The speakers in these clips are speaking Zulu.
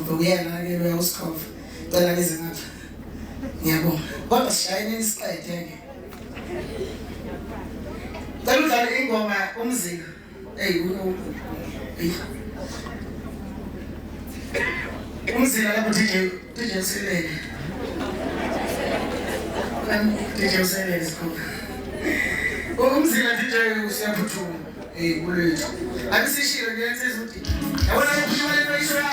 Mhlophe uyena ke loya uSkhova. Cela lize ngapha. Ngiyabonga. Kodwa sishayene isiqede ke. Cela udlale ingoma umzila. Hey, hey. Umzila lapho DJ DJ uselele. DJ uselele sikhulu. Umzila DJ usiyaphuthuma. Hey kulwethu. Akusishilo nje insizwa ukuthi yabona ukuphuma lento isho yakho.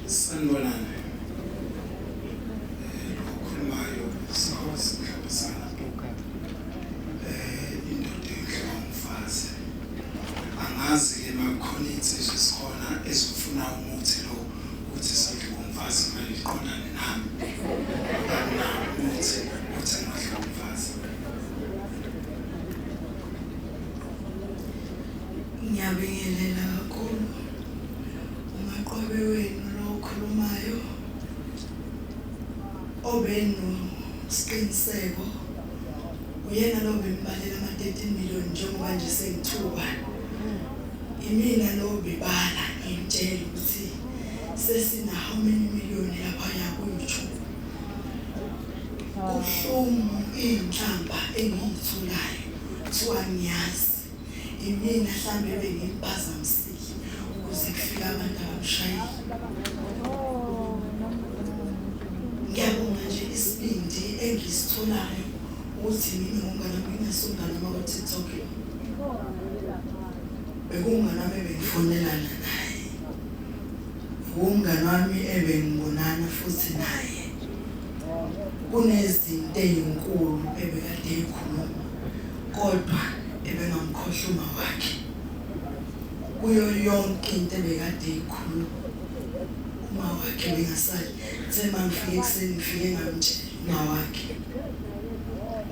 Sanibonani. Okhulumayo sikhosi mhlabisana. Indoda enhle umfazi. Angazi ke makukhona insizwa esikhona ezofuna umuthi lo ukuthi sidle umfazi manje iqondane nami. Akunawo umuthi uthi ngadla umfazi. Ngiyabingelela kakhulu umaqwabe wenu lo okhulumayo obenosiqiniseko uyena lo bembalela ama-13 million njengoba nje sengithuka imina lo bebala ngimtshela ukuthi sesina how many million laphaya ku-YouTube. Kubuhlungu iy'nhlamba engiyitholayo kuthiwa ngiyazi imina hlambe bengimphazamisile ukuze kufike abantu abamshayile. Ngiyabonga nje isibindi engisitholayo ukuthi mina ngumngane wami ngingasumngane wami kwa-TikTok lo. Bekuwumngane wami ebengifonelana naye. Wumngane wami ebengibonana futhi naye. Kunezinto ezinkulu ebekade eyikhuluma kodwa ebengamkhohlwa uma wakhe. Kuyo yonke into ebekade eyikhuluma uma wakhe bengasali. Ngithe uma ngifika ekuseni ngifike ngamtshela uma wakhe.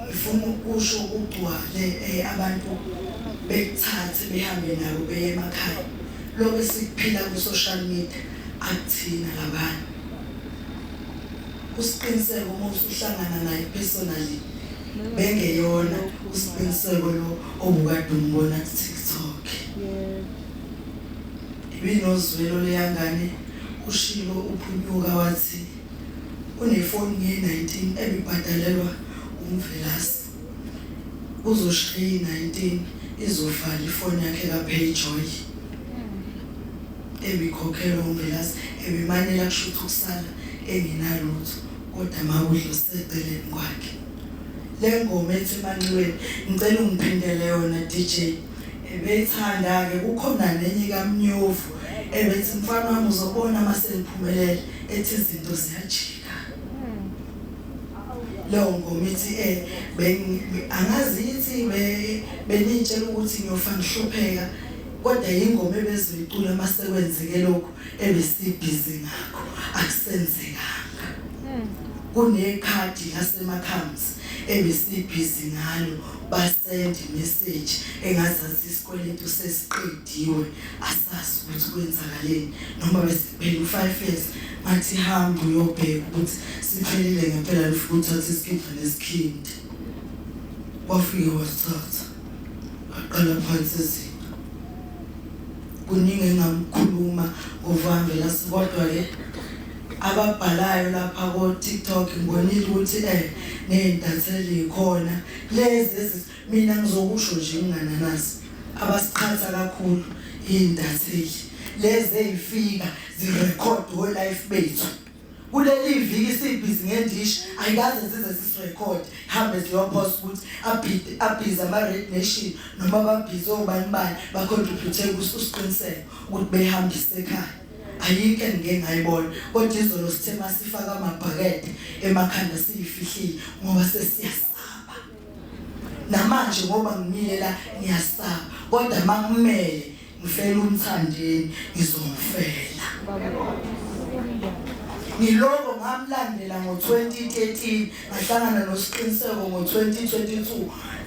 Ngifuna ukusho kugcwale abantu bekuthathe behambe nabo beye emakhaya. Lokhu esikuphila ku-social media akuthina labanye. Usiqiniseko uma usuhlangana naye personally bengeyona uSiqiniseko lo obukade umbona ku-TikTok. Ibinozwelo leya ngane ushilo uPhunyuka wathi unefoni nge-19 ebibhadalelwa uMvelase. Kuzoshaya i-19 izovala ifoni yakhe kaPayjoy ebikhokhelwa uMvelase ebimanela kushuthi ukusala engenalutho kodwa makudla oseceleni kwakhe. Le ngoma ethi emanxiweni ngicela ungiphindele yona DJ. Ebeyithanda-ke kukhona nenye kaMnyovu ebethi mfana wami uzobona uma sengiphumelele ethi izinto ziyajika. Leyo ngoma ithi angazi ithi benitshela ukuthi ngiyofa ngihlupheka kodwa yingoma ebezoyicula uma sekwenzeke lokhu ebesibhizi ngakho akusenzekanga. Kunekhadi laseMakhams ebesibhizi ngalo basend message engazathi isikweletu sesiqediwe asazi ukuthi kwenzakaleni noma bese kuphela u-five years ngathi hamba uyobheka ukuthi siphelile ngempela lifike uthathe isikibha nesikhindi wafike wasithatha aqala phansi izinto kuningi engamkhuluma ngoVamvela kodwa-ke ababhalayo lapha ko-TikTok ngibonile ukuthi ney'ntatheli yikhona lezi mina ngizokusho nje ngingananazi abasiqhatha kakhulu iy'ntatheli lezi ey'fika zirekhode o-life bethu kuleli viki sibhizi ngendishi ayikaze zize zisirekhode hambe ziyophosa ukuthi abhizi ama-red nation noma babhizi obani bani bacontribute kusiqiniseko ukuthi behambise ekhaya. Ayikho engike ngayibona kodwa izolo sithe masifaka amabhakede emakhanda siyifihlile ngoba sesiyasaba. Namanje ngoba ngimile la ngiyasaba kodwa makumele ngifela uMthandeni ngizomfela. Ngiloko ngamlandela ngo-2013 ngahlangana noSiqiniseko ngo-2022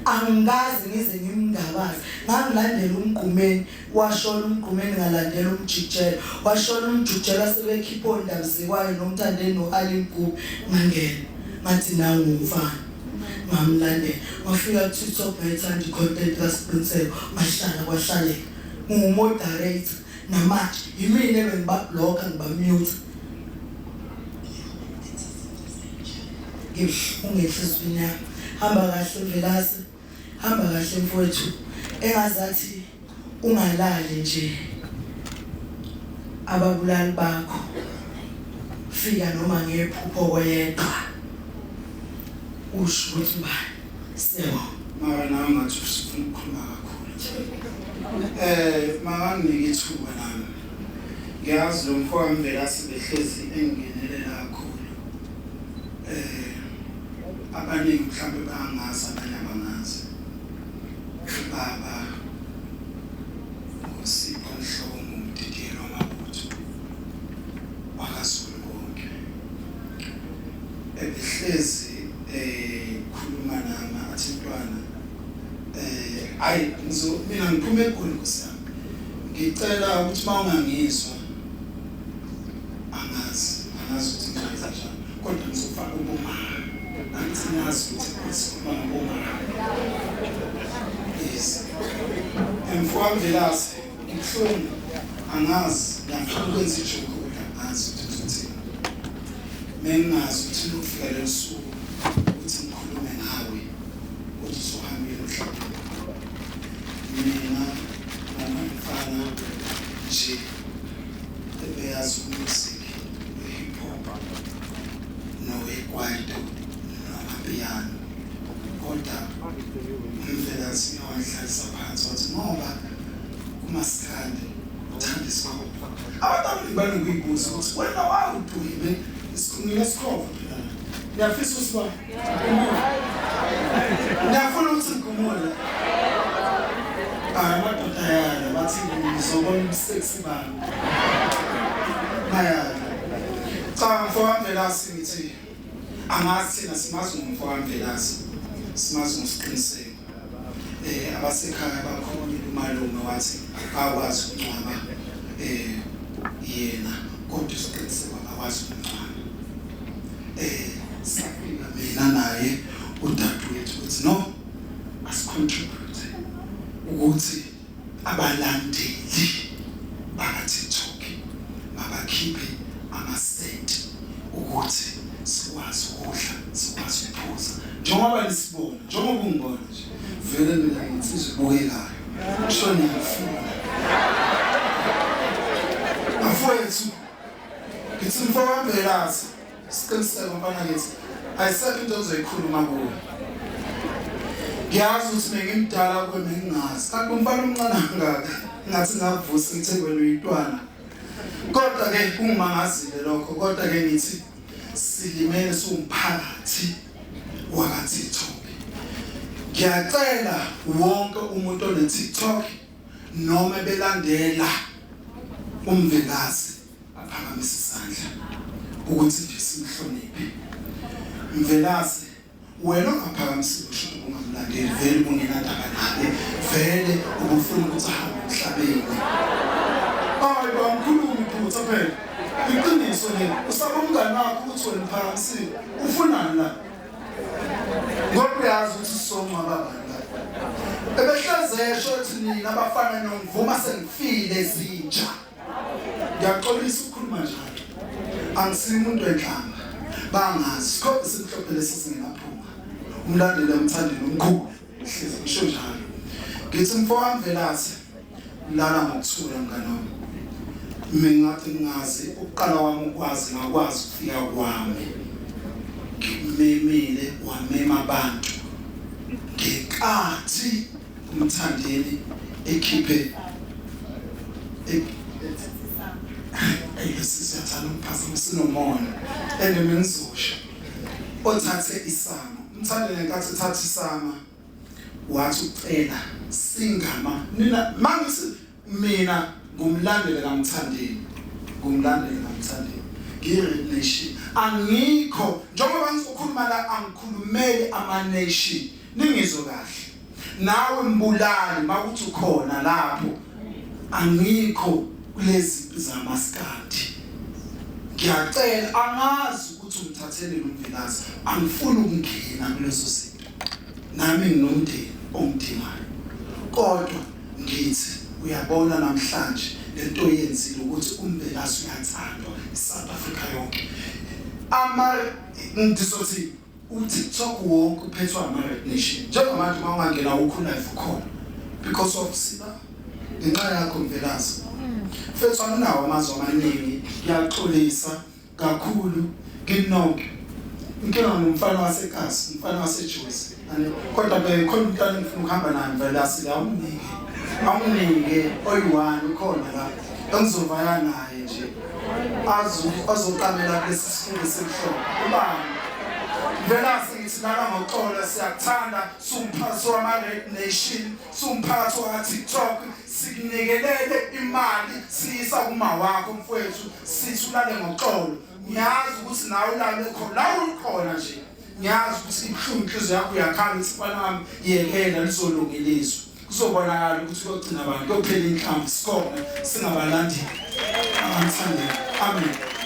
angikaze ngize ngimngabaze. Ngangilandela uMgqumeni washona uMgqumeni ngalandela uMjikijelo washona uMjikijelo sebekhipha ondabuzekwayo noMthandeni no-Ali Mgube ngangena ngathi nangu umfana ngamlandela wafika ku-TikTok ngayithanda i-content kaSiqiniseko ngahlala kwahlaleka ngiwumoderator namanje yimina ebengibabhlokha ngibamute ngibuhlungu enhliziyweni yami hamba kahle Mvelase hamba kahle mfowethu engazathi ungalali nje ababulali bakho fika noma ngephupho koyedwa usho ukuthi ubani siyabonga Mara nawe ngathi usufuna ukukhuluma kakhulu. Makanginike ithuba nami. Ngiyazi lo mfo wami Mvelase behlezi engingenelela kakhulu. Abaningi mhlawumbe bangazi abanye abangazi. Ubaba uSipho Mhlongo umdidiyeli wamabutho wakaZulu konke. Ebehlezi khuluma nami athi mntwana ayi ngizo mina ngiphuma eGoli Nkosi yami. Ngicela ukuthi mawungangizwa angazi angazi ukuthi ngizoyenza njani kodwa ngizofaka uboma. Angithi nazi ukuthi sikhuluma ngoboma. Yes. Mfowami Mvelase ngibuhlungu angazi ngiyafuna ukwenza ijoke kodwa angazi ukuthi ngizothini. Mengingazi ukuthi lufika lolu suku ukuthi ngikhulume ngawe ukuthi usuhambile emhlabeni. Mina ngangumfana nje ebeyazi umusic we-hip hop nowekwaito namapiano kodwa uMvelase wangihlalisa phansi wathi ngoba kumaskandi uthanda isikhova. Abantu abaningi banokuyibuza ukuthi wena wawudwebe nginesikhova phela la. Ngiyafisa usibona. Ngiyafuna ukuthi ngigumule. Hayi amadoda ayala bathi ngizobona ubuseksi bami. Bayala. Cha mfowami Mvelase ngithi angazi thina simazi ngomfowami Mvelase. Simazi ngosiqiniseko. Abasekhaya bakhulumile umalume wathi akwazi ukungcwaba yena kodwa isiqiniseko akwazi ukungcwaba. Safika mina naye udadewethu ukuthi no asicontribute ukuthi abalandeli baka TikTok mabakhiphe amasenti ukuthi sikwazi ukudla sikwazi ukuphuza njengoba nisibona njengoba ungibona nje vele mina nginsizwa ebukekayo kusho niyangifuna bafowethu ngithi mfowami Mvelase siqiniseko mfana kithi ayisekho into ozoyikhuluma kuwe ngiyazi ukuthi bengimdala kuwe bengingazi kanti umfana omncane kangaka ngathi ngavusa ngithe wena uyintwana kodwa ke kungimangazile lokho kodwa ke ngithi silimele siwumphakathi waka TikTok ngiyacela wonke umuntu one TikTok noma belandela uMvelase aphakamise isandla ukuthi nje simhloniphe Mvelase wena ungaphakamisi usho ukuthi ungamlandeli vele ubungenandaba naye vele ubufuna ukuthi ahambe emhlabeni hayi bamkhuluma iphutha phela iqiniso leli usaba umngane wakho ukuthi wena uphakamisile ufunani la ngoba uyazi ukuthi sizongcwaba abantu la ebehleze esho ethi nina abafana nongivuma sengifile zinja Ngiyaxolisa ukukhuluma njalo. Angisiyi umuntu wenhlamba. Bangazi sikhona simhlophe lesi singenaphunga. Umlandeli umthandeni omkhulu. Hlezi ngisho njalo. Ngithi mfowami Mvelase lala ngokuthula mngane wami. Mina ngathi ngingazi ukuqala kwami ukwazi ngakwazi ukufika kwami. Ngimemile wamema abantu. Ngenkathi uMthandeni ekhiphe siyathanda ukuphazamisa sinomona and mina ngizosho othathe isama uMthandeni ngenkathi ethatha isama wathi ucela singama nina mangithi mina ngumlandeli kaMthandeni ngumlandeli kaMthandeni. Ngiyi-Red Nation. Angikho njengoba ngizokhuluma la angikhulumeli ama-nation. Ningizwe kahle. Nawe mbulali makuthi ukhona lapho angikho kulezi zamaskandi. Ngiyacela angazi ukuthi umthathele nomvelasi angifuni ukungena kulezo zinto. Nami nginomndeni ongidingayo. Kodwa ngithi uyabona namhlanje lento oyenzile ukuthi uMvelase uyathandwa iSouth Africa yonke. Ama ngizothi uTikTok wonke uphethwe ama-Red Nation. Njengamanje uma ungangena ukho live ukhona because of siba ngenxa yakho Mvelase. Mfethu anginawo amazwi amaningi ngiyaxolisa kakhulu kinonke inkinga ngumfana wasekasi umfana wasejozi kodwa ke khona umntwana engifuna ukuhamba naye mvelasi la umnike awumnike oyi-one ukhona la engizovaya naye nje azoqamela kulesi sifundo esimhlophe ubani mvelasi ngithi lala ngoxolo siyakuthanda siwumphathi wama-red nation siwumphathi waka-tiktok Sikunikelele imali siyisa kuma wakho mfowethu sithi ulale ngoxolo. Ngiyazi ukuthi nawe ulale khona la ukhona nje. Ngiyazi ukuthi ibuhlungu inhliziyo yakho uyakhala ukuthi mfana wami yekela lizolunga ilizwe. Kuzobonakala ukuthi kuyogcina abantu kuyophela inhlamvu sikhona singabalandeli. Abamthandela. Amen.